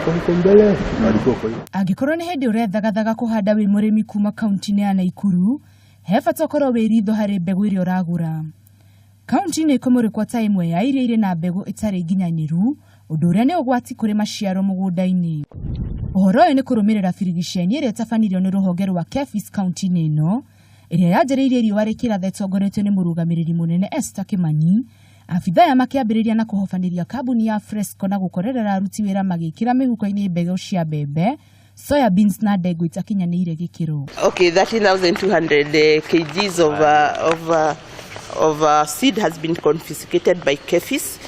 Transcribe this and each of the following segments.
Ameweka huko mbele alikuwa kwa hiyo. Angĩkorwo nĩ hĩndĩ ũrethagathaga kũhanda wĩ mũrĩmi kuma kaunti-inĩ ya Naikuru, he bata ũkorwo wĩ ritho harĩ mbegũ ĩrĩa ũragũra. Kaunti nĩ ĩkũmũrĩkwo ta ĩmwe ya iria irĩ na mbegũ ĩtarĩ nginyanĩru, ũndũ ũrĩa nĩ ũgwati kũrĩ maciaro mũgũnda-inĩ. Ũhoro ũyũ nĩ kũrũmĩrĩra birigiceni ĩrĩa ĩtabanirio nĩ rũhonge rwa KEPHIS kaunti-inĩ ĩno, ĩrĩa yanjĩrĩirie riũa rĩkĩratha ĩtongoretio nĩ mũrũgamĩrĩri mũnene Esther Kimani. Abithaa aya makĩambĩrĩria na kũhobanĩria kambuni ya Fresco na gũkorerera aruti wĩra magĩkĩra mĩhuko-inĩ mbegũ cia mbembe, soya beans na ndengũ itakinyanĩire gĩkĩro. Okay, 13,200 kgs of seed has been confiscated by KEPHIS.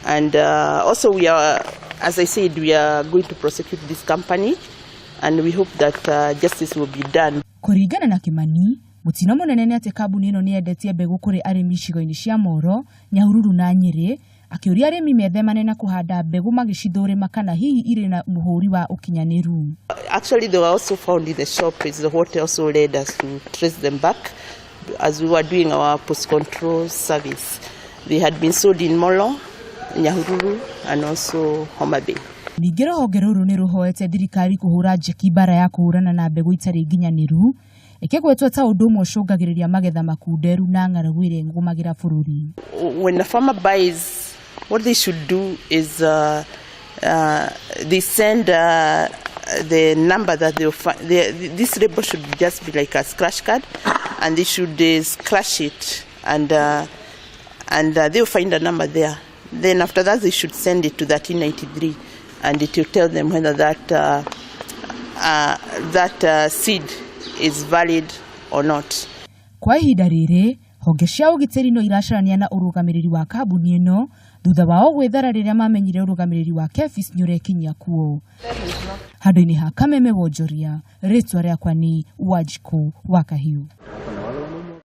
And also we are, as I said, we are going to prosecute this company and we hope that justice will be done. Kũringana na Kimani, mũtino mũnene nĩ atĩ kambuni ĩno nĩ yendetie mbegũ kũrĩ arĩmi icigo-inĩ cia Moro, Nyahururu na Nyĩrĩ, akĩũria arĩmi methemane na kũhanda mbegũ magĩcithũrima kana hihi irĩ na mũhũri wa ũkinyanĩru. Actually, they were also found in the shop, is what also led us to trace them back as we were doing our post-control service. They had been sold in Molo, Nyahururu, and also Homa Bay. Ningĩ rũhonge rũrũ nĩ rũhoete thirikari kũhũra njeki mbara ya kũhũrana na mbegũ itarĩ nginyanĩru, ĩkĩgwetwo ta ũndũ ũmwe ũcũngagĩrĩria magetha makunderu na ng'aragu ĩrĩa ĩgũmagĩra bũrũri. When a farmer buys, what they should do is they send the number that they'll find. This label should just be like a scratch card, and they should scratch it, and they'll find a number there. Then after that, they should send it to 1393, and it will tell them whether that seed is valid or not. Kwa ihinda rĩrĩ, honge cia ũgitĩri no iracarania na ũrũgamĩrĩri wa kambuni ĩno thutha wao gwĩthara rĩrĩa mamenyire ũrũgamĩrĩri wa KEPHIS nĩũrekinyia kuo. Handũ-inĩ ha Kameme Wonjoria, rĩtwa rĩakwa nĩ Wanjikũ wa Kahiũ.